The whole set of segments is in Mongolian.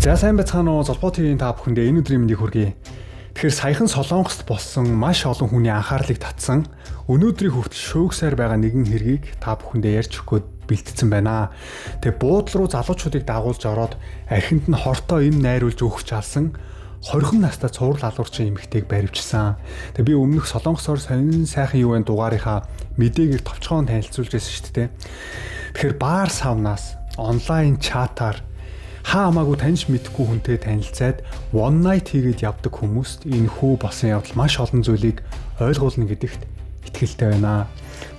За сайн байцгаана уу Золбоо ТV-ийн та бүхэндээ энэ өдрийн мэндийг хүргэе. Тэгэхээр саяхан Солонгост болсон маш олон хүний анхаарлыг татсан өнөөдрийг хүртэл шүүгсээр байгаа нэгэн хэргийг та бүхэндээ ярьж өгөхөд бэлтгэсэн байна. Тэгээ буудлын руу залуучуудыг дагуулж ороод архинд нь хортой эм найруулж өгч алсан 20 настай цуврал алуурчин эмэгтэйг баривчсан. Тэгээ би өмнөх Солонгосоор сонин сайхан юу вэ дугаарынхаа мэдээгээр товчхон танилцуулж байсан шүү дээ. Тэгэхээр баар савнаас онлайн чатаар хаа хамаагүй таньж мэдхгүй хүнтэй танилцаад one night хийгээд явдаг хүмүүст энэ хүү болсон явдал маш олон зүйлийг ойлгуулна гэдэгт итгэлтэй байна.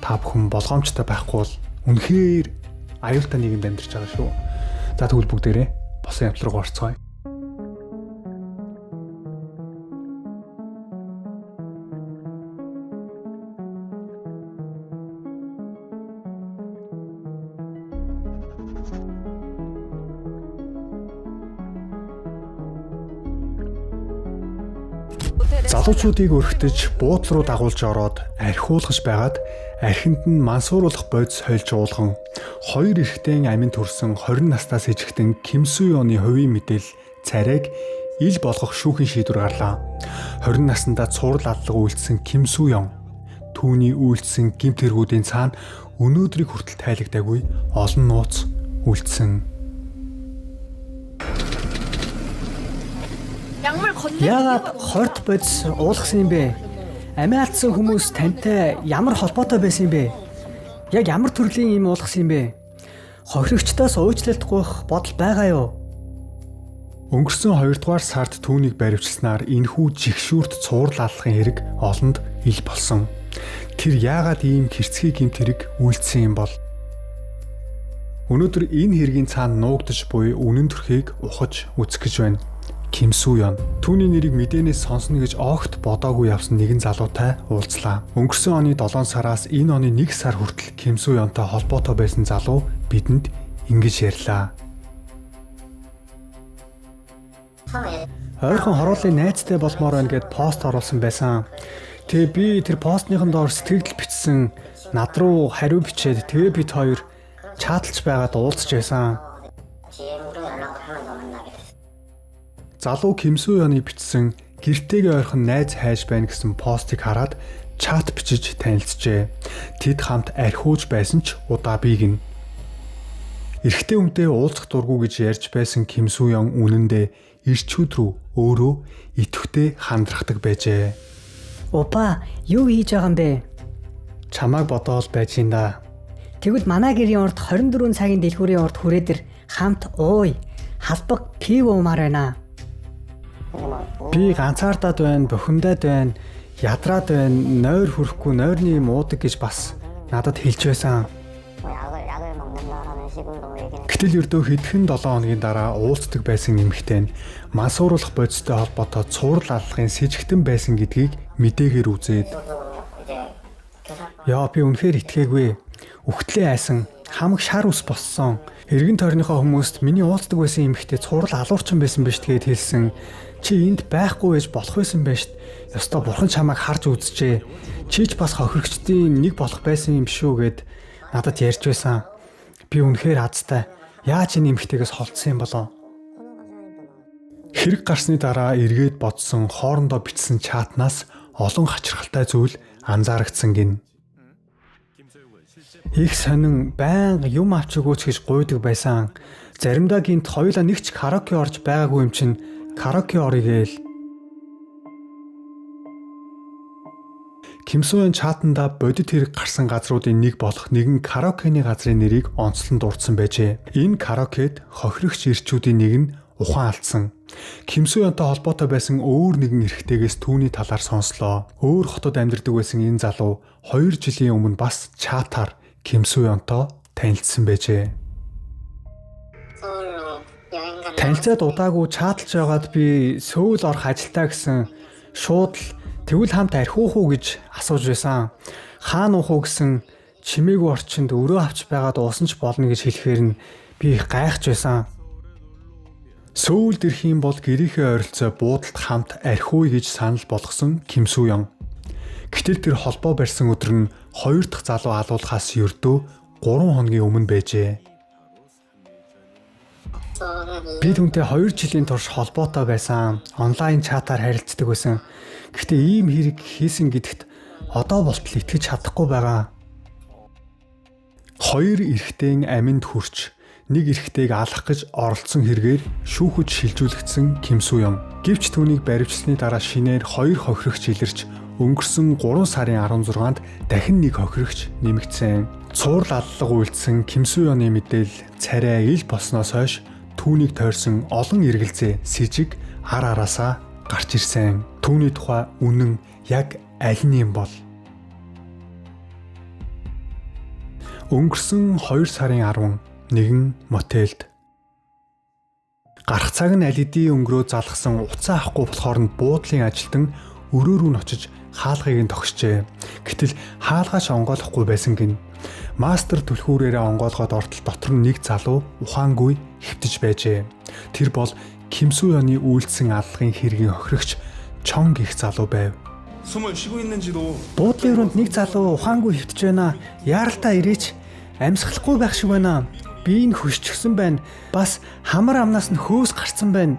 Та бүхэн болгоомжтой байхгүй бол үнэхээр аюултай нийгэмд амьдарч байгаа шүү. За тэгвэл бүгдээрээ болсон явдал руу орцгоё. Залуучуудыг өргөтөж буудлын руу дагуулж ороод архиулгаж байгаад архинд нь мансууруулах бодис хойлж уулган хоёр эрэгтэйн амин төрсөн 20 настай сэжигтэн Ким Су Ёны хувийн мэдээлэл царайг ил болгох шүүхийн шийдвэр гарлаа. 20 наснда цуврал аллага үйлдсэн Ким Су Ён түүний үйлдсэн гэмт хэрэгүүдийн цаана өнөөдрийг хүртэл тайлагдаагүй олон нууц үлдсэн. Яагаад хорт бодис уулгасан юм бэ? Амиа алдсан хүмүүс тантай ямар холбоотой байсан юм бэ? Яг ямар төрлийн юм уулгасан юм бэ? Хохирогчдоос уучлалт гуйх бодол байгаа юу? Өнгөрсөн 2 дугаар сард түүнийг баривчилснаар энэхүү жигшүүрт цуврал аллахын хэрэг олонд ил болсон. Тэр яагаад ийм хэрцгий гэмт хэрэг үйлдсэн юм бол? Өнөөдөр энэ хэргийн цаана нуугдаж буй үнэн төрхийг ухаж үзэх гэж байна. Ким Су Ён. Түүний нэрийг мэдээнээс сонсно гэж огт бодоогүй явсан нэгэн залуутай уулзлаа. Өнгөрсөн оны 7 сараас энэ оны 1 сар хүртэл Ким Су Ёнтой холбоотой байсан залуу бидэнд ингэж ярьлаа. Ойрхон хорооллын найзтай болмоор байна гэд пост оруулсан байсан. Тэгээ би тэр постныхан доор сэтгэгдэл бичсэн. Над руу хариу бичээд тэгээ бид хоёр чаталж байгаад уулзч байсан. Залуу Ким Су Ёны бичсэн гэртэйгээ ойрхон найз хайж байна гэсэн постыг хараад чат бичиж танилцжээ. Тэд хамт архиуж байсан ч удаа бий гинэ. Эрэгтэй хүнтэй уулзах дургүй гэж ярьж байсан Ким Су Ён үнэндээ ирчүүд рүү өөрөө идэвхтэй хандрахдаг байжээ. Опа, юу хийж байгаа юм бэ? Чамааг бодоол байж ин да. Тэгвэл манай гэрийн урд 24 цагийн дэлгүүрийн урд хүрээд ир хамт ууй. Халбаг пив уумаар байна. Би ганцаардаад байна, бухимдаад байна, ядраад байна, нойр хүрэхгүй, нойрны юм уудаг гэж бас надад хэлж байсан. Гэтэл ердөө хэдхэн 7 хоногийн дараа уулздаг байсан эмэгтэй нь мансууруулах бодистой холбоотой цуврал аллахын сэжигтэн байсан гэдгийг мэдээгээр үзээд Яа, би үнэхээр итгээгүй. Үхтлээ айсан, хамаг шар ус боссон. Эргэн тойрныхоо хүмүүст миний уулздаг байсан эмэгтэй цуврал алуурчин байсан биш тэгээд хэлсэн. Чи энд байхгүй байж болох байсан байж. Ёстой бурхан чамайг харж үзжээ. Чи ч бас хохирогчдын нэг болох байсан юм шүү гэд надад ярьж байсан. Би үнэхээр азтай. Яаж энэ эмэгтэйгээс холдсон юм болов? Хэрэг гарсны дараа эргээд бодсон хоорондоо бичсэн чатнаас олон хачирхалтай зүйл анзаарагдсан гин. Их сонин байнга юм авч өгөөч гэж гуйдаг байсан. Заримдаа гинт хоёулаа нэг ч караоке орж байгаагүй юм чинь караоке орё гээл. Ким Су Ён чатанда бодит хэрэг гарсан газруудын нэг болох нэгэн караокены газрын нэрийг онцлон дурдсан байжээ. Энэ караокед хохирогч ирчүүдийн нэг нь ухаан алдсан. Ким Су Ёнтой холбоотой байсан өөр нэгэн эрэгтэйгээс түүний талаар сонслоо. Өөр хотод амьдардаг байсан энэ залуу 2 жилийн өмнө бас чатаар Ким Су Ёнтой танилцсан байжээ. Танилцаад удаагүй чаталж байгаад би Сөүл орох ажилтаа гэсэн шууд л тэгвэл хамт архиух уу гэж асууж байсан. Хаана уух уу гэсэн чимээгүй орчинд өрөө авч байгаад уусан ч болно гэж хэлэхээр нь би их гайхаж байсан. Сөүлд ирэх юм бол гэрийнхээ ойролцоо буудалд хамт архиуя гэж санал болгосон Ким Су Ён. Гэтэл тэр холбоо барьсан өдөр нь хоёр дахь залуу алуулахаас ердөө 3 хоногийн өмнө байжээ. Би түүнтэй 2 жилийн турш холбоотой байсан. Онлайн чатаар харилцдаг байсан. Гэхдээ ийм хэрэг хийсэн гэдэгт одоо болтол итгэж чадахгүй байгаа. 2 эрэгтэйн аминд хүрч нэг эрэгтэйг алах гэж оролцсон хэрэгээр шүүхэд шилжүүлэгдсэн Ким Су-ён. Гэвч түүнийг баривчлсны дараа шинээр 2 хохирогч илэрч өнгөрсөн 3 сарын 16-нд дахин нэг хохирогч нэмэгдсэн. Цуврал аллага үйлдсэн Ким Су-ёны мэдээлэл царай ил болсноос хойш түүнийг тойрсон олон эргэлзээ сэжиг ар араасаа гарч ирсэн. Түүний тухай үнэн яг аль нь юм бол? Өнгөрсөн 2 сарын 11-нд мотелд гарах цаг нь аль хэдийн өнгөрөө залгасан утсаа авахгүй болохоор нь буудлын ажилтан өрөө рүү нь очиж хаалгыг нь тогшжээ. Гэтэл хаалгаач онгойлохгүй байсан гин. Мастер түлхүүрээрээ онгойлгоод ортол дотор нь нэг залуу ухаангүй хэвтэж байжээ. Тэр бол Ким Су-ёны үйлдсэн аллагын хэргийн хохирогч Чон гих залуу байв. 숨을 쉬고 있는지도 Буудлын өрөөнд нэг залуу ухаангүй хэвтэж байна. Яаралтай ирээч. Амьсгалахгүй байх шиг байна. Би энэ хөшчихсөн байна. Бас хамар амнаас нь хөөс гарцсан байна.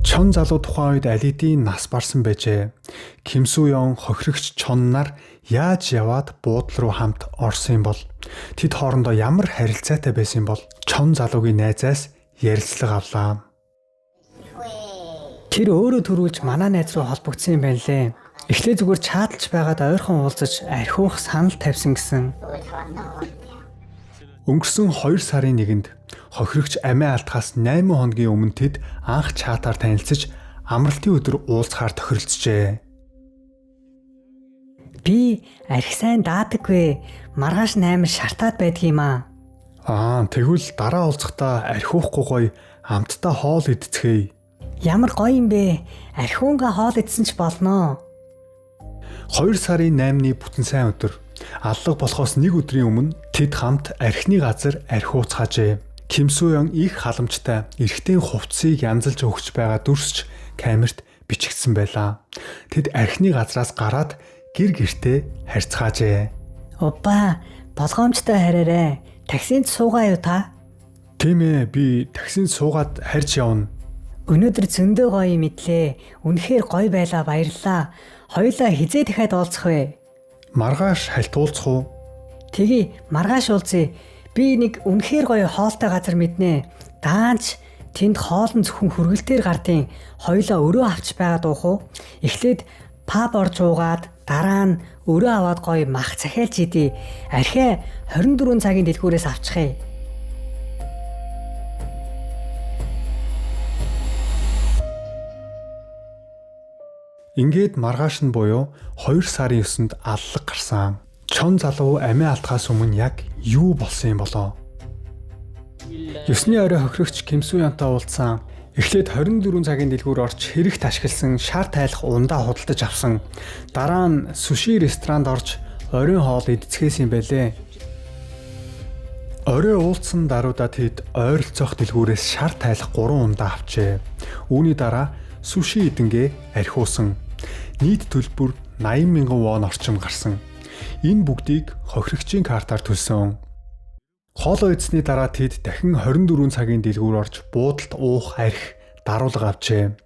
Чон залуу тухайн үед аль хэдийн нас барсан байжээ. Ким Су-ён хохирогч Чоннаар яаж яваад буудлын руу хамт орсон юм бол? Тэд хоорондоо ямар харилцаатай байсан юм бол? Чон залуугийн найзаас ярилцлага авлаа. Тэр өөрөө төрүүлж манай найз руу холбогдсон юм байна лээ. Эхлээ зүгээр чаталж байгаад ойрхон уулзаж архиух санал тавьсан гэсэн. Өнгөрсөн 2 сарын 1-нд хохирогч амиа алдахаас 8 хоногийн өмнө тэд анх чатаар танилцаж амралтын өдөр уулзахаар тохиролцжээ. Би архи сайн даадаггүй. Маргааш 8 шартаад байдгийм аа. Аа, тэгвэл дараа уулзахдаа архиухгүй гоё амттай хоол идцгээе. Ямар гоё юм бэ? Архиунгаа хоол идсэн ч болноо. 2 сарын 8-ны бүтэн сайн өдөр аллага болохоос нэг өдрийн өмнө тэд хамт архины газар архиуцгаажээ. Ким Су-ён их халамжтай эрэгтэйн хувцсыг янзалж өгч байгаа дүрсч камерт бичигдсэн байлаа. Тэд архины газраас гараад гэр гэртээ харьцгаажээ. Опа, болгоомжтой хараарэ. Таксинд суугаа юу та? Тийм ээ, би таксинд суугаад харьж явна. Өнөөдөр зөндөө гоё юм идлээ. Үнэхээр гоё байлаа, баярлалаа. Хоёулаа хизээ дахиад уулзах вэ? Маргааш хальт уулзах уу? Тэгье, маргааш уулзъя. Би нэг үнэхээр гоё хоолтой газар мэднэ. Даанч тэнд хоол нь зөвхөн хөргөлтөөр гардیں۔ Хоёулаа өрөө авч байгаад уух уу? Эхлээд паб орж уугаад дараа нь өрөө аваад гоё мах захиалж идэ. Архиа 24 цагийн дэлгүүрээс авчихъя. Ингээд маргааш нь буюу 2 сарын 9-нд аллаг гарсан. Чон залуу амиа алдахаас өмнө яг юу болсон юм болоо? 9-ний орой хохирогч Ким Су-янтай уулзсан. Эхлээд 24 цагийн дэлгүүр орж хэрэгт ашигласан шар тайлах ундаа худалдаж авсан. Дараа нь суши ресторанд орж оройн хоол идцгээсэн юм байлээ. Орой уулзсан даруйдаа тэд ойролцоох дэлгүүрээс шар тайлах 3 ундаа авчээ. Үүний дараа суши идэнгээ архиусан. Нийт төлбөр 80,000 вон орчим гарсан. Энэ бүгдийг хохирогчийн картаар төлсөн. Хоолоо идсэний дараа тэд дахин 24 цагийн дэлгүүр орж буудалд уух арх даруулга авчээ.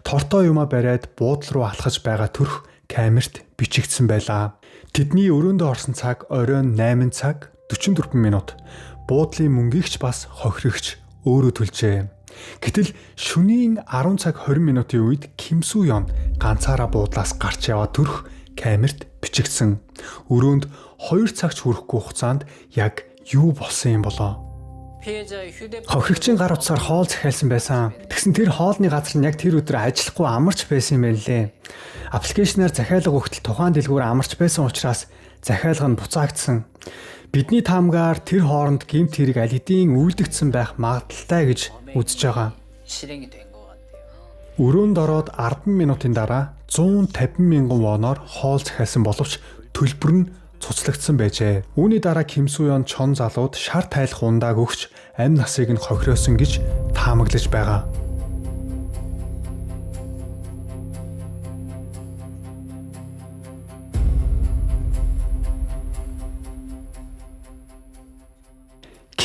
Тортой юмаа бариад буудал руу алхаж байгаа төрх камерт бичигдсэн байлаа. Тэдний өрөөндөө орсон цаг оройн 8 цаг 44 минут. Буудлын мөнгийг ч бас хохирогч өөрөө төлжээ. Гэтэл шөнийн 10 цаг 20 минутын үед Ким Су-ён ганцаараа буудлаас гарч яваа төрх камерт бичигдсэн. Өрөөнд 2 цагч хүрэхгүй хугацаанд яг юу болсон юм болоо? Хохирогчийн гар утсаар хоол захиалсан байсан. Тэгсэн тэр хоолны газар нь яг тэр өдөр ажиллахгүй амарч байсан юм байна лээ. Аппликейшнаар захиалга өгтөл тухайн дэлгүүр амарч байсан учраас захиалга нь буцаагдсан. Бидний таамгаар тэр хооронд гэмт хэрэг аль хэдийн үйлдэгдсэн байх магадлалтай гэж үзэж байгаа. Өрөөнд ороод 10 минутын дараа 150,000 воноор хоол захиалсан боловч төлбөр нь цуцлагдсан байжээ. Үүний дараа Ким Су-ён Чон залууд шар тайлах ундааг өгч амь насыг нь хохиросон гэж таамаглаж байгаа.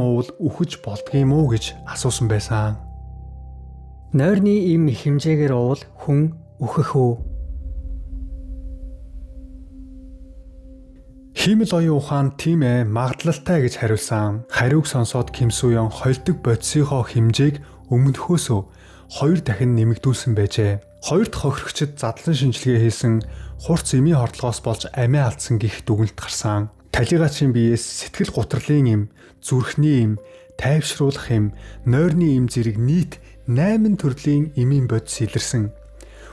эм уувал үхэж болдгийм үү гэж асуусан байсан. Нойрны эм их хэмжээгээр уувал хүн үхэх үү? Хиймэл оюун ухаан тийм магадлалтай гэж хариулсан. Хариуг сонсоод Ким Су Ён холдог бодисынхоо хэмжээг өмнөхөөсөө 2 дахин нэмэгдүүлсэн байжээ. Хоёр дахь хохирогчид задлан шинжилгээ хийсэн хурц эмийн хордлогоос болж амиа алдсан гих дүгнэлт гарсан. Талигачийн биеэс сэтгэл гутралын эм, зүрхний эм, тайвшруулах эм, нойрны эм зэрэг нийт 8 төрлийн эмийн бодис илэрсэн.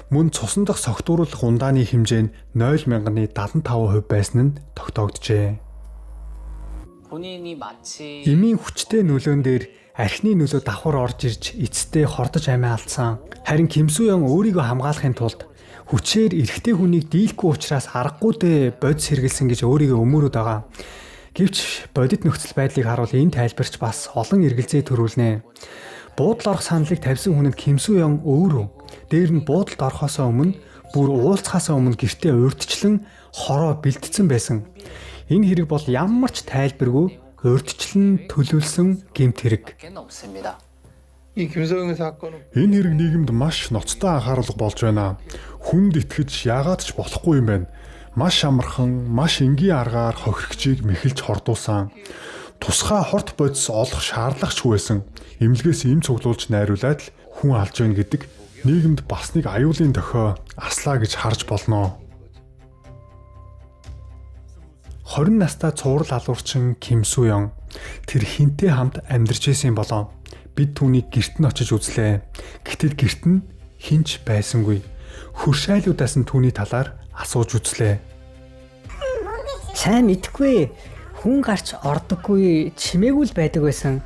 Мөн цусан дах согтууруулах ундааны хэмжээ нь 0.75% байсан нь тогтоогджээ. Эмийн хүчтэй нөлөөн дээр архины нөлөө давхар орж ирж эцэстээ хордож амиа алдсан. Харин Ким Су-ён өөрийгөө хамгаалахын тулд хүчээр эрэгтэй хүнийг дийлэхгүй учраас аргагүй дээ бодис хэрэгэлсэн гэж өөрийгөө өмөрөөд байгаа. Гэвч бодит нөхцөл байдлыг харуул энэ тайлбарч бас олон эргэлзээ төрүүлнэ. Буудал орох саналыг тавьсан хүнд Ким Су-ён өөрөө дээр нь буудалд орохоос өмнө бүр уулзахаас өмнө гэртээ урьдчилан хороо бэлтцсэн байсан. Энэ хэрэг бол ямар ч тайлбаргүй урьдчилан төлөвлөсөн гэмт хэрэг. Энэ хэрэг нийгэмд маш ноцтой анхааруулга болж байна. Хүнд итгэж яагаад ч болохгүй юм байна. Маш амархан, маш энгийн аргаар хохирогчийг мэхэлж хордуулсан. Тусгай хорт бодис олох шаардлагач байсан. Эмнэлгээс эм цуглуулж найруулад л хүн алж байна гэдэг нийгэмд бас нэг аюулын дохио аслаа гэж харж болно. 20 настай цуврал алуурчин Ким Су-ён тэр хинтээ хамт амьдарч байсан болоо. Бид түүнийг гэрт нь очиж үзлээ. Гэтэл гэрт нь хинч байсангүй. Хөршайлуудаас нь түүний талаар асууж үзлээ. Сайн мэдэхгүй. Хүн гарч ордоггүй, чимээгүй л байдаг байсан.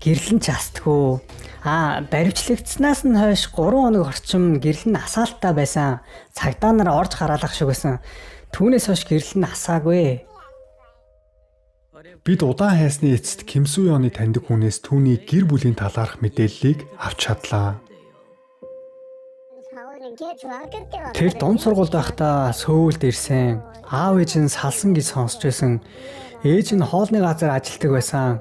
Гэрлэн ч астгүй. Баривчлагдсанаас нь хойш 3 хоног орчим гэрэл нь асаалттай байсан. Цагдаа нар орж хараалах шиг байсан. Түүнээс хойш гэрэл нь асаагүй. Бид удаан хайсны эцэст Ким Су-ёны таньдаг хүнээс түүний гэр бүлийн талаарх мэдээллийг авч чадлаа. Тэр дунд сургуульд байхдаа Сөүлд ирсэн. Аав ээж нь салсан гэж сонсч байсан. Ээж нь хоолны газар ажилладаг байсан.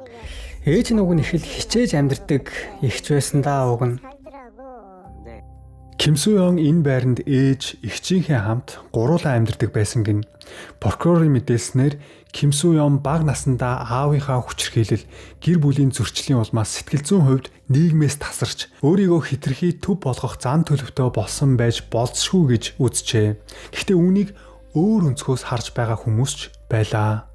Ээж нь уг нь их л хичээж амьдардаг эгч байсан даа уг нь. Ким Су-ён энэ байранд ээж эгчийнхээ хамт гуруулан амьдардаг байсан гин. Прокурорын мэдээлснээр Ким Су-ён бага насндаа аавынхаа хүчирхийлэл, гэр бүлийн зөрчлийн улмаас сэтгэл зүйн хувьд нийгмээс тасарч өөрийгөө хэтэрхий төв болгох зан төлөвтэй болсон байж болзошгүй гэж үзжээ. Гэхдээ үүнийг өөр өнцгөөс харж байгаа хүмүүс ч байлаа.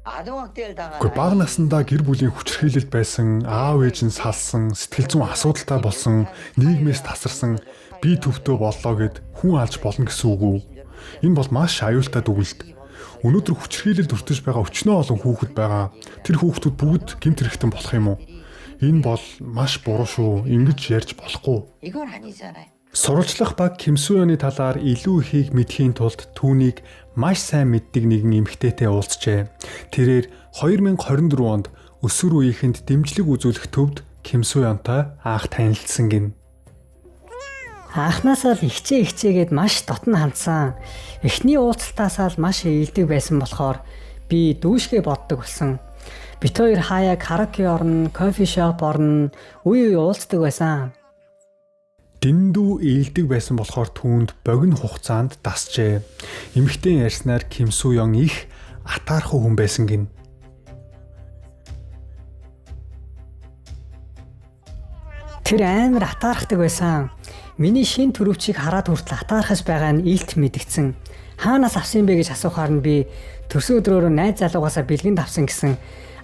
Гэхдээ бага насндаа гэр бүлийн хүчирхийлэлд байсан, аав ээж нь салсан, сэтгэл зүйн асуудалтай болсон, нийгмээс тасарсан, бие төвтөө боллоо гэд хүн алж болно гэсэн үг үү? Энэ бол маш аюултай дүгнэлт. Өнөөдөр хүчирхийлэлд өртөж байгаа өчнөө олон хүүхэд байгаа. Тэр хүүхдүүд бүгд гэмт хэрэгтэн болох юм уу? Энэ бол маш буруу шүү. Ингэж ярьж болохгүй. Сурвалжлах баг Ким Су-ёны талаар илүү ихийг мэдэхийн тулд түүнийг маш сайн мэддэг нэгэн эмэгтэйтэй уулзжээ. Тэрээр 2024 онд өсвөр үеийнхэнд дэмжлэг үзүүлэх төвд Ким Су-ёнтой анх танилцсан гин. Анхнаасаа л ихчээ ихчээгээд маш дотн хандсан. Эхний уулзалтаасаа л маш ээлдэг байсан болохоор би дүүшгээ боддог болсон. Бид хоёр хаяа караоке орно, кофе шоп орно, үе үе уулздаг байсан. Дэндүү ээлдэг байсан болохоор түүнд богино хугацаанд дасжээ. Эмэгтэй ярьснаар Ким Су-ён их атаархуу хүн байсан гин. Тэр амар атаархдаг байсан. Миний шин төрөвчийг хараад хүртэл атаархаж байгаа нь илт мэдгдсэн. Хаанаас авсан бэ гэж асуухаар нь би төрсөн өдрөөрөө найз залуугаасаа бэлгэнд авсан гэсэн.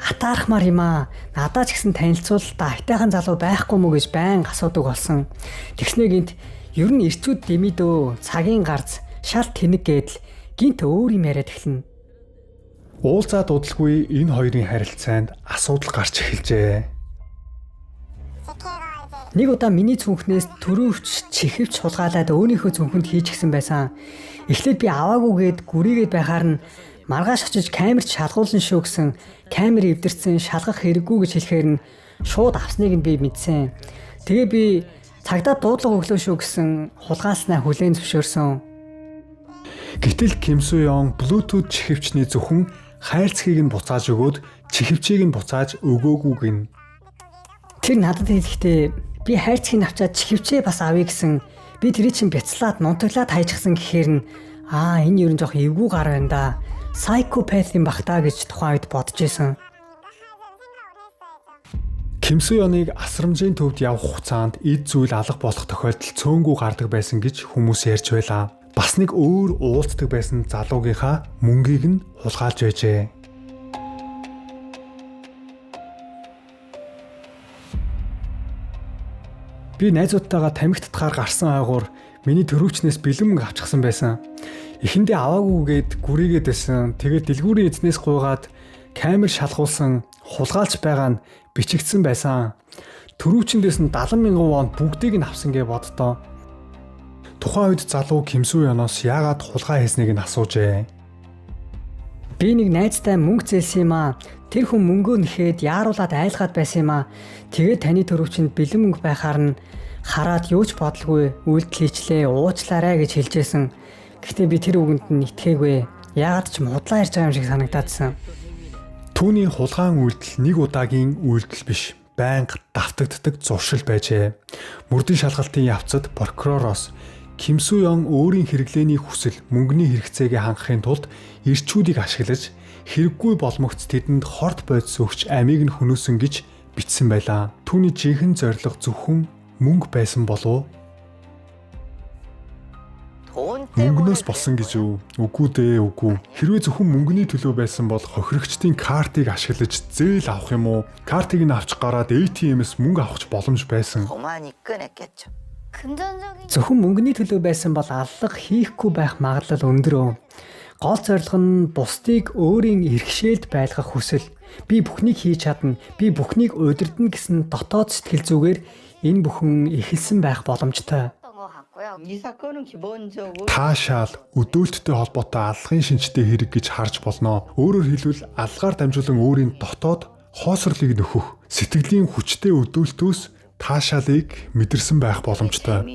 Атаархмаар юм аа. Надаа ч гэсэн танилцуулалтаа айтайхан залуу байхгүй мүү гэж байнга асуудаг болсон. Тэгснээ гинт ер нь ирчүүд дэмий дөө, цагийн гарц, шал тэнэг гэдэл гинт өөр юм яриад эхэлнэ. Уулзаад удалгүй энэ хоёрын харилцаанд асуудал гарч эхэлжээ. Нэг удаа миний цүнхнээс төрөвч, чихвч хулгайлаад өөрийнхөө цүнхэнд хийчихсэн байсан. Эхлээд би аваагүйгээд гүрийгээд байхаар нь маргааш очиж камерт шалгуулна шүү гэсэн камер эвдэрсэн шалгах хэрэггүй гэж хэлэхээр нь шууд авсныг нь би мэдсэн. Тэгээ би цагдаа дуудлага өглөө шүү гэсэн хулгайлснаа хүлээн зөвшөөрсөн. Гэтэл Ким Су-ён Bluetooth чихвчний зөвхөн хайрцгийг нь буцааж өгөөд чихвчийг нь буцааж өгөөгүй гин. Тэр надад хэлэхдээ би хайрцгийг авчаад чихвчээ бас авъя гэсэн. Би тэрий чинь бяцлаад нунтаглаад хайчихсан гэхээр нь энэ ер нь жоох эвгүй гар байна да. Psychopath юм бах та гэж тухайн үед бодож исэн. Ким Су-ёныг асрамжийн төвд явах хугацаанд эд зүйл алга болох тохиолдол цөөнгүй гардаг байсан гэж хүмүүс ярьж байлаа. Бас нэг өөр уулздаг байсан залуугийнхаа мөнгийг нь хулгайлж байжээ. Би найзуудтайгаа тамхи татгаар гарсан ойгоор миний төрөвчнээс бэлэн мөнгө авчихсан байсан. Эхэндээ аваагүйгээд гүрийгээд байсан. Тэгээд дэлгүүрийн эзнээс гуйгаад Камер шалгуулсан, хулгайлж байгаа нь бичигдсэн байсан. Төрүүчэндээс нь 70 мянган вон бүгдийг нь авсан гэж боддоо. Тухайн үед залуу Ким Су Ёноос яагаад хулгай хийснийг нь асуужээ. Би нэг найзтай мөнгө зээлсэн юм аа. Тэр хүн мөнгөө нэхэд яаруулад айлгаад байсан юм аа. Тэгээд таны төрөвчөнд бэлэн мөнгө байхаар нь хараад юу ч бодлгүй үйлдэл хийчлээ, уучлаарай гэж хэлжсэн. Гэхдээ би тэр үгэнд нь итгээгүй. Яагаад ч худлаа ярьж байгаа юм шиг санагдаадсан. Түүний хулгайн үйлдэл нэг удаагийн үйлдэл биш. Байнга давтагддаг зуршил байжээ. Мөрдөн шалгалтын явцад прокуророос Ким Су Ён өөрийн хэрэглээний хүсэл, мөнгөний хэрэгцээгээ хангахын тулд ирчүүдийг ашиглаж хэрэггүй боломогц тэдэнд хорт бодис өгч амийг нь хөнөөсөн гэж бичсэн байлаа. Түүний жинхэнэ зорилго зөвхөн мөнгө байсан болов уу? Мөнгнөөс болсон гэж үү? Үгүй дээ, үгүй. Хэрвээ зөвхөн мөнгөний төлөө байсан бол хохирогчдын картыг ашиглаж зээл авах юм уу? Картыг нь авч гараад ATM-ээс мөнгө авах боломж байсан. Зөвхөн мөнгөний төлөө байсан бол аллах хийхгүй байх магадлал өндөр. Гол зорилго нь бусдыг өөрийн эрхшээлд байлгах хүсэл. Би бүхнийг хийж чадна, би бүхнийг удирдана гэсэн дотоод сэтгэл зүгээр энэ бүхэн эхэлсэн байх боломжтой. Таашаал өдөөлттэй холбоотой аллагын шинжтэй хэрэг гэж харж болно. Өөрөөр хэлбэл алгаар дамжуулан өөрийн дотоод хоосрлыг нөхөх сэтгэлийн хүчтэй өдөөлтөөс таашаалыг мэдэрсэн байх боломжтой.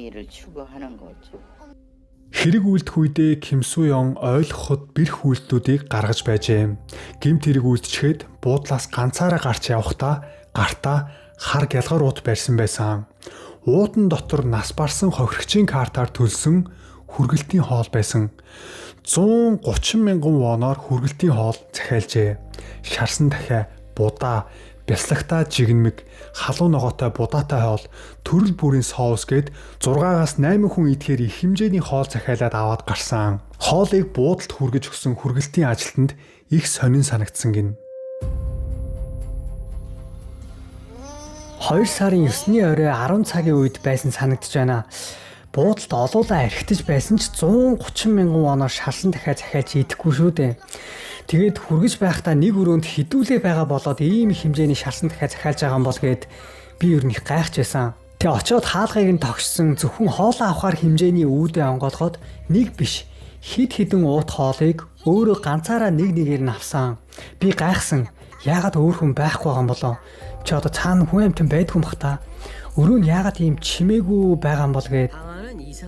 Хэрэг үйлдэх үедээ Ким Су Ён ойлгоход бэрх үйлдэлүүдийг гаргаж байжээ. Гэмт хэрэг үйлдчихэд буудлаас ганцаараа гарч явахдаа гартаа хар гялгар уут барьсан байсан. Уутан дотор нас барсан хохирогчийн картаар төлсөн хүргэлтийн хоол байсан. 130 мянган воноор хүргэлтийн хоол захиалжээ. Шарсан дахиа, будаа, бяслагтаа жигнэмэг, халуун ногоотой будаатай хоол, төрөл бүрийн соус гээд 6-аас 8 хүн идэхээр их хэмжээний хоол захиалаад аваад гарсан. Хоолыг буудалд хүргэж өгсөн хүргэлтийн ажилтнанд их сонин санагдсан гин. 2 сарын 9-ний орой 10 цагийн үед байсан санагдаж байна. Буудалд олуулаа архитаж байсан ч 130 мянган воноор шалсан дахиад захиалж идэхгүй шүү дээ. Тэгээд хүргэж байхдаа нэг өрөөнд хідүүлээ байгаа болоод ийм их хэмжээний шалсан дахиад захиалж байгаа юм бол гээд би ер нь их гайхаж байсан. Тэгээ очиод хаалгыг нь тогшсон зөвхөн хоолоо авахар хэмжээний үүдээ онгоолгоод нэг биш хид хідэн уут хоолыг өөрөө ганцаараа нэг нэгээр нь авсан. Би гайхсан. Яагаад өөр хүн байхгүй байгаа юм болоо? Чи одоо цаана хүн амьтан байдгүй юм бах та. Өрөө нь яагаад ийм чимээгүй байгаа юм бол гээд.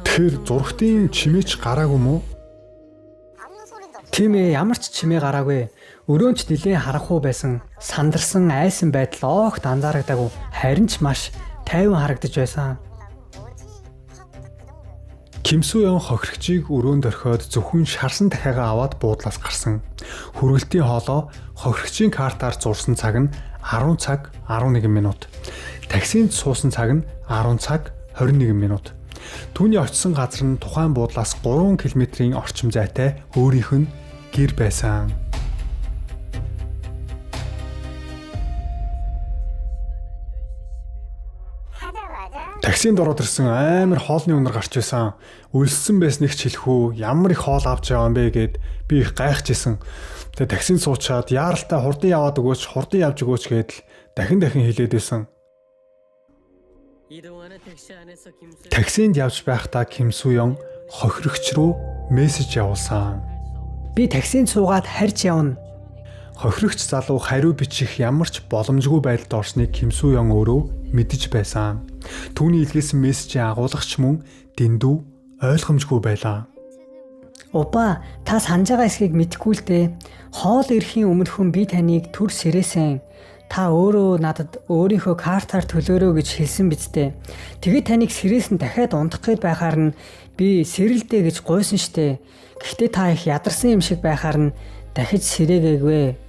Тэгэхээр зурагтын чимээч гараагүй мүү? Тийм ээ, ямар ч чимээ гараагүй. Өрөөнд ч нэлээд харанхуй байсан. Сандарсан, айсан байдал огт анзаарагдаагүй. Харин ч маш тайван харагдаж байсан. Ким Су Ён хохирогчийг өрөөнд орхиод зөвхөн шарсан дахиагаа аваад буудлаас гарсан. Хүргэлтийн хоолоо хохирогчийн картаар зурсан цаг нь 10 цаг 11 минут. Таксинд суусан цаг нь 10 цаг 21 минут. Түүний очисон газар нь тухайн буудлаас 3 км-ийн орчим зайтай өөрийнх нь гэр байсан. Таксинд ороод ирсэн амар хоолны үнэр гарч байсан. Өлссөн байсныг ч хэлэхүү, ямар их хоол авч яваа юм бэ гэд би их гайхаж исэн. Тэгээ таксинд суучаад яаралтай хурдан яваад өгөөч, хурдан явж өгөөч гэдэл дахин дахин хэлээд байсан. Таксинд явж байхдаа Ким Су Ён хохирогч руу мессеж явуулсан. Би таксинд суугаад харж явна. Хохирогч залуу хариу бичих ямар ч боломжгүй байдалд орсныг Ким Су Ён өөрөө мэдэж байсан. Түүний илгээсэн мессежийн агуулгач мөн дэндүү ойлгомжгүй байлаа. Опа, та санаж байгаа эсхийг мэдэхгүй л дээ. Хоол ирэхийн өмнөхөн би таныг төр сэрээсэн. Та өөрөө надад өөрийнхөө картаар төлөөрөө гэж хэлсэн биз дээ. Тэгээд таныг сэрээсэн дахиад унтах гээд байхаар нь би сэрэлдэ гэж гуйсан штэ. Гэхдээ та их ядарсан юм шиг байхаар нь дахиж сэрээгээгүй.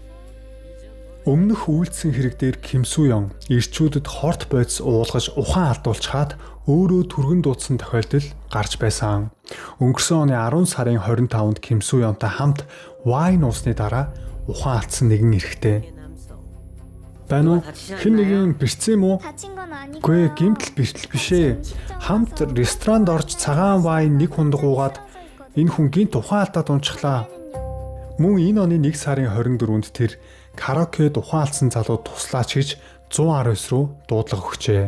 Өмнөх үйлдсэн хэрэг дээр Ким Су Ён ирчүүдэд хорт бодис уулгаж ухаан алдуулчхаад өөрөө түргэн дуудсан тохиолдол гарч байсан. Өнгөрсөн оны 10 сарын 25-нд Ким Су Ёнтой хамт вайн уусны дараа ухаан алдсан нэгэн эрэгтэй. Байна уу? Хэн нэгэн бэрцсэн юм уу? Үгүй ээ, гэмтэл бэртэл биш ээ. Хамт ресторанд орж цагаан вайн нэг хундаг уугаад энэ хүн гинт ухаан алдаад унчихлаа. Мөн энэ оны 1 сарын 24-нд тэр Караокед ухаан алдсан залууд туслаач гэж 119 руу дуудлага өгчээ.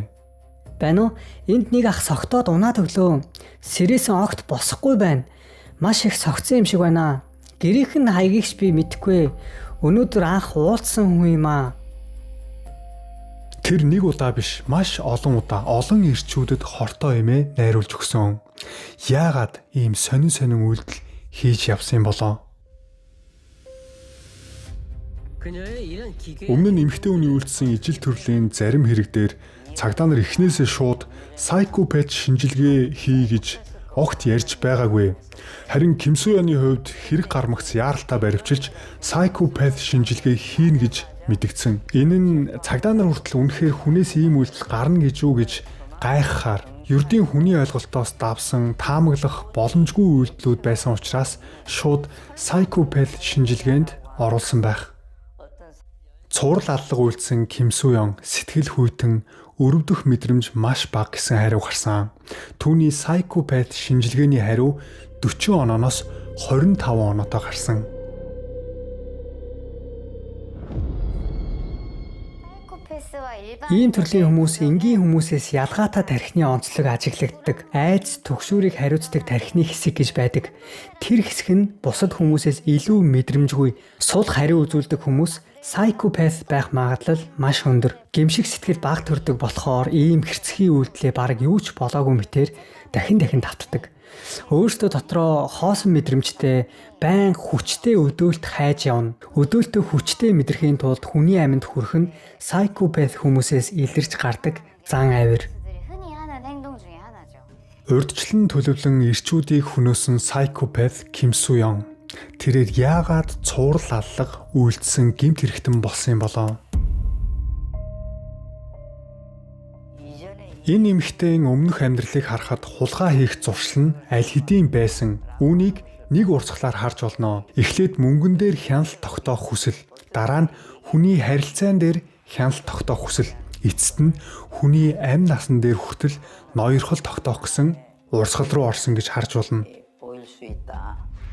Байна уу? Энд нэг ах согтоод унаад өглөө. Сэрээсэн огт босохгүй байна. Маш их согтсон юм шиг байна. Гэрийнх нь хаягийгч би мэдэхгүй. Өнөөдөр анх уулзсан хүн юм аа. Тэр нэг удаа биш, маш олон удаа олон эрчүүдэд хортой эмээ найруулж өгсөн. Яагаад ийм сонин сонин үйлдэл хийж явсан юм болоо? Өмнө нь эмэгтэй хүний үйлдсэн ижил төрлийн зарим хэрэг дээр цагдаа нар эхнээсээ шууд psychopath шинжилгээ хий гэж огт ярьж байгаагүй. Харин Ким Су Ёны хувьд хэрэг гармагц яаралтай баривчилж psychopath шинжилгээ хийнэ гэж мэдэгдсэн. Энэ нь цагдаа нар хүртэл үнэхээр хүнээс ийм үйлдэл гарна гэж үү гэж гайхахаар ердийн хүний ойлголтоос давсан таамаглах боломжгүй үйлдэлүүд байсан учраас шууд psychopath шинжилгээнд оруулсан байх. Цуврал аллага үйлдсэн Ким Су Ён сэтгэл хүйтэн өрөвдөх мэдрэмж маш бага гэсэн хариу гарсан. Түүний psychopath шинжилгээний хариу 40 онооноос 25 оноотой гарсан. Ийм төрлийн хүмүүс энгийн хүмүүсээс ялгаатай тархины онцлог ажиглагддаг. Айдас түгшүүрийг хариуцдаг тархины хэсэг гэж байдаг. Тэр хэсэг нь бусад хүмүүсээс илүү мэдрэмжгүй, сул хариу үзүүлдэг хүмүүс psychopath байх магадлал маш өндөр. Гэмших сэтгэл бага төрдөг болохоор ийм хэрцгий үйлдэлээ бараг юу ч болоогүй мэтэр дахин дахин давтдаг. Өөртөө дотроо хоосон мэдрэмжтэй, байн хүчтэй өдөөлт хайж явна. Өдөөлтөө хүчтэй мэдрэхийн тулд хүний амьд хүрэх нь psychopath хүмүүсээс илэрч гардаг зан авир. Урьдчилан төлөвлөн эрчүүдийг хөнөөсөн psychopath Ким Су Ён. Тэрээр яагаад цуврал аллага үйлдсэн гэмт хэрэгтэн болсон юм болоо? Энэ эмэгтэйн өмнөх амьдралыг харахад хулгай хийх зуршил нь аль хэдийн байсан. Үүнийг нэг урсгалаар харж болно. Эхлээд мөнгөн дээр хяналт тогтоох хүсэл, дараа нь хүний харилцаан дээр хяналт тогтоох хүсэл, эцэст нь хүний амь насан дээр хүртэл ноёрхол тогтоох гэсэн урсгал руу орсон гэж харж болно.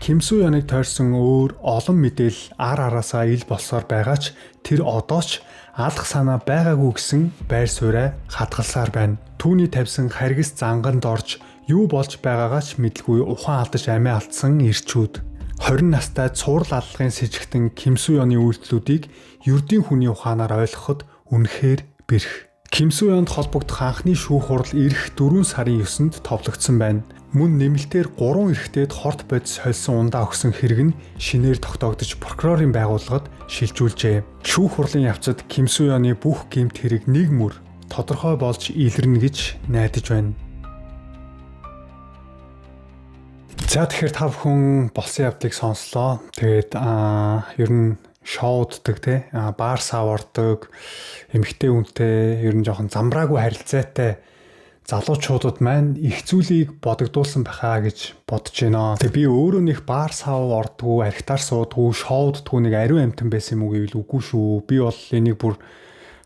Ким Су Ёныг тойрсон өөр олон мэдээлэл ар араасаа ил болсоор байгаа ч тэр одоо ч алах санаа байгаагүй гэсэн байр сууриа хадгалсаар байна. Түүний тавьсан харгас занганд орж юу болж байгаагаа ч мэдлгүй ухаан алдаж амиа алдсан эрчүүд. 20 настай цуврал аллагын сэжигтэн Ким Су Ёны үйлдэлүүдийг ердийн хүний ухаанаар ойлгоход үнэхээр бэрх. Ким Су Ёнд холбогдох анхны шүүх хурал ирэх 4 сарын 9-нд товлогдсон байна. Мөн нэмэлтээр 3 эрэгтэйд хорт бодис хольсон ундаа өгсөн хэрэг нь шинээр тогтоогдож прокурорын байгууллагад шилжүүлжээ. Шүүх хурлын явцад Ким Су Ёны бүх гэмт хэрэг нэг мөр тодорхой болж илэрнэ гэж найдаж байна. За тэгэхээр та бүхэн болсон явдлыг сонслоо. Тэгээд ер нь шоуддаг те, баар сав ордог, эмэгтэй хүнтэй ер нь жоохон замбраагүй харилцаатай залуучуудад маань их зүйлийг бодогдуулсан байхаа гэж бодож байна. Тэгээ би өөрөө нэг баар сав ордгоо, архитаар суудгуу, шоуддгуу нэг ариун амтан байсан юм уу гэвэл үгүй шүү. Би бол энийг бүр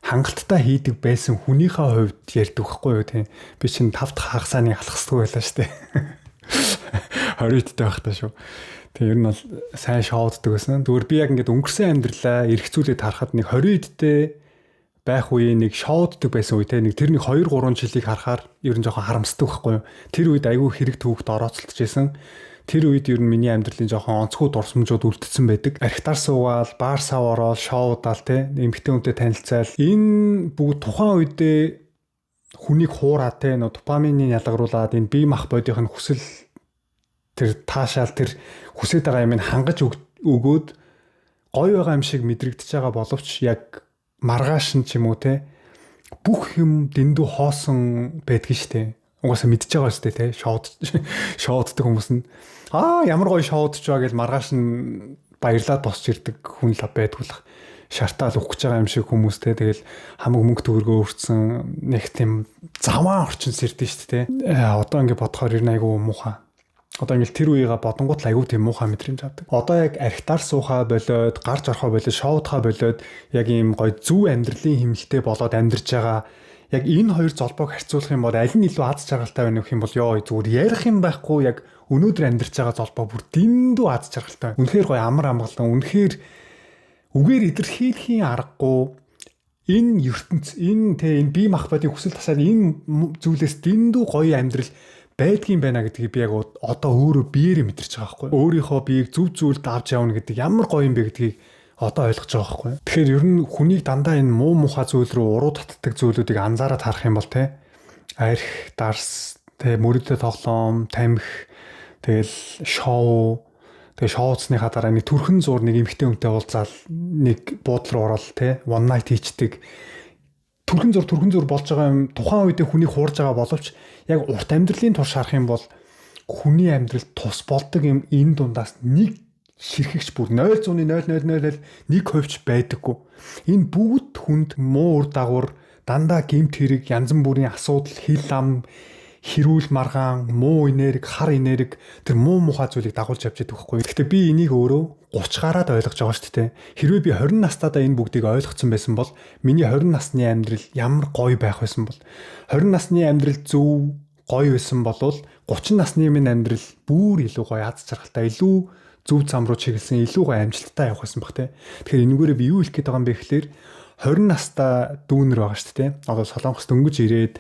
хангалттай хийдэг байсан хүнийхээ хувьд ярьдаг байхгүй юу тийм. Би чинь 5 дахь хагасааны алхасдгүй байлаа шүү дээ. 20 дэх байхдаа шүү. Тэгээ ер нь бол сайн шоуддаг байсан. Зүгээр би яг ингээд өнгөрсөн амьдралаа эрх зүйлээ тарахад нэг 20 дэх байх үеийн нэг шоуддаг байсан үе те, нэг тэр нэг 2 3 жилийг харахаар ер нь жоохон харамсдаг байхгүй юу. Тэр үед айгүй хэрэг төвөгт орооцолтож байсан. Тэр үед ер нь миний амьдралын жоохон онцгой дурсамжууд үлдсэн байдаг. Архитаар суугаал, баар сав ороод, шоудаал те, эмэгтэй хүнтэй танилцаал. Энэ бүгд тухайн үедээ хүнийг хуураа те, нөө допаминыг ялгаруулад энэ бие мах бодийнх нь хүсэл тэр таашаал тэр хүсэж байгаа юм хангаж өгөөд гоё байгаа юм шиг мэдрэгдэж байгаа боловч яг маргааш нь ч юм уу те, бүх юм дэндүү хоосон байдгийн штэ. Угаасаа мэдчихэж байгаа штэ те, шоуддаг хүмүүс нь ямар гоё шоудч ба гэж маргааш нь баярлаад босч ирдэг хүн л байдгүй л шартаал өгөх гэж байгаа юм шиг хүмүүс те. Тэгэл хамаг мөнгө төгрөгөө өртсөн нэг тийм заваан орчин сэрдэн штэ те. Одоо ингэ бодохоор ер нь айгүй муухай. Одоо ингээл тэр үеигээ бодонгууд л айгүй тийм муухай мэдрэмж авдаг. Одоо яг архитаар суухаа болоод, гарч орохоо болоод, шоудхаа болоод яг ийм гоё зөв амьдралын хэмнэлтэд болоод амьдарч байгаа. Яг энэ хоёр золбоог харьцуулах юм бол аль нь илүү аз жаргалтай байна гэх юм бол ёо зүгээр ярих юм байхгүй, яг өнөөдөр амьдарч байгаа золбоо бүр дэндүү аз жаргалтай. Үнэхээр гоё амар амгалан, үнэхээр Үгээр илэрхийлэхийн аргагүй энэ ертөнц, энэ тэ энэ бие махбодын хүсэл тасаад энэ зүйлээс дэндүү гоё амьдрал байдгийн байна гэдгийг би яг одоо өөрөө биеэрээ мэдэрч байгаа байхгүй. Өөрийнхөө биеийг зөв зүйлд авч явна гэдэг ямар гоё юм бэ гэдгийг одоо ойлгож байгаа байхгүй. Тэгэхээр ер нь хүнийг дандаа энэ муу мухай зүйл рүү уруу татдаг зүйлүүдийг анзаараад харах юм бол те арх, дарс, те мөрөдө тоглоом, тамхи, тэгэл шоу, тэгээ шоуцныхаа дараа нэг төрхөн зур нэг эмхтэй хүнтэй уулзаал нэг буудлын руу ороод те one night хийчдэг. Төрхөн зур болж байгаа юм тухайн үедээ хүнийг хуурж байгаа боловч яг урт амьдралын турш харах юм бол хүний амьдрал тус болдог юм энэ дундаас нэг ширхэгч бүр 0.0001 хувьч байдаггүй. Энэ бүгд хүнд муу үр дагавар, дандаа гэмт хэрэг, янз бүрийн асуудал, хил ам, хэрүүл маргаан, муу энерги, хар энерги тэр муу мухай зүйлийг дагуулж явж байдаг байхгүй. Гэхдээ би энийг өөрөө 30 гараад ойлгож байгаа шүү дээ. Хэрвээ би 20 настайдаа энэ бүгдийг ойлгоцсон байсан бол миний 20 насны амьдрал ямар гоё байх байсан бол 20 насны амьдрал зөв гоё байсан бол 30 насны минь амьдрал бүр илүү гоё аз жаргалтай, илүү зөв зам руу чиглэсэн, илүү гоё амжилттай явах байсан баг те. Тэгэхээр энэгээрээ би юу хэлэх гээд байгаа юм бэ гэхээр 20 настай дүүнер байгаа шүү дээ. Одоо Солонгос дөнгөж ирээд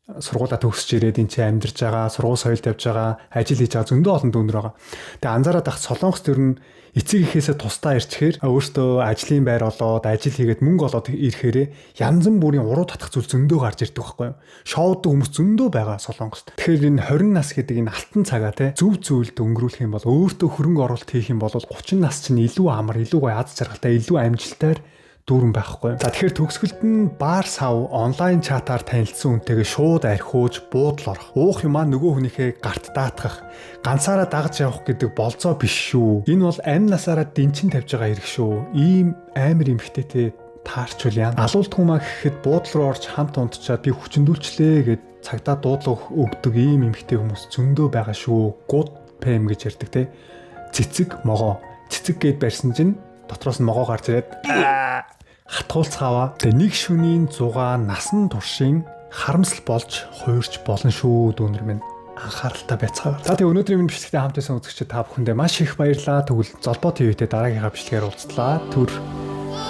сургуулаа төгсөж ирээд энэ чинь амьдарч байгаа, сургууль соёлд явж байгаа, ажил хийж байгаа зөндөө олон дүүнер байгаа. Тэгээ анзаараад ах Солонгос төр нь эцэг эхээсээ тусдаа ирчихээр өөртөө ажлын байр олоод, ажил хийгээд мөнгө олоод ирэхээрээ янз бүрийн уруу татах зүйл зөндөө гарч ирдэг байхгүй юу? Шоудаг хүмүүс зөндөө байгаа Солонгост. Тэгэхээр энэ 20 нас гэдэг энэ алтан цагаа те зөв зүйлд өнгөрүүлэх юм бол өөртөө хөрөнгө оруулалт хийх юм бол 30 нас чинь илүү амар, илүү гоё аз жаргалтай, илүү амжилтаар дүүрэн байхгүй. За тэгэхээр төгсгөлд нь баар сав онлайн чатаар танилцсан хүнтэйгээ шууд архиуж буудал орох. Уух юмаа нөгөө хүнийхээ гарт даатгах, ганцаараа дагаж явах гэдэг болзоо биш шүү. Энэ бол амь насаараа дэнчин тавьж байгаа хэрэг шүү. Ийм амар эмхтэйтэй таарчвал яа. Алуулдгүй маа гэхэд буудал руу орж хамт унтчаад би хүчндүүлчлээ гэд цагдаа дуудлага өгдөг ийм эмхтэй хүмүүс зөндөө байгаа шүү. Good PM гэж ярьдаг те. Цэцэг могоо. Цэцэг гэд барьсан чинь дотроос нь могоо гарч ирээд хатгуулцгааваа. Тэгээ нэг шөнийн 6 насан туршийн харамсал болж хуурч болно шүү дүүнер минь. Анхааралтай байцгаая. За тэгээ өнөөдрийн минь бичлэгтэй хамт байсан үзэгчид та бүхэндээ маш их баярлалаа. Тэгвэл Золбоо ТV-тэй дараагийнхаа бичлэгээр уулзлаа. Түр.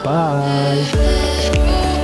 Bye.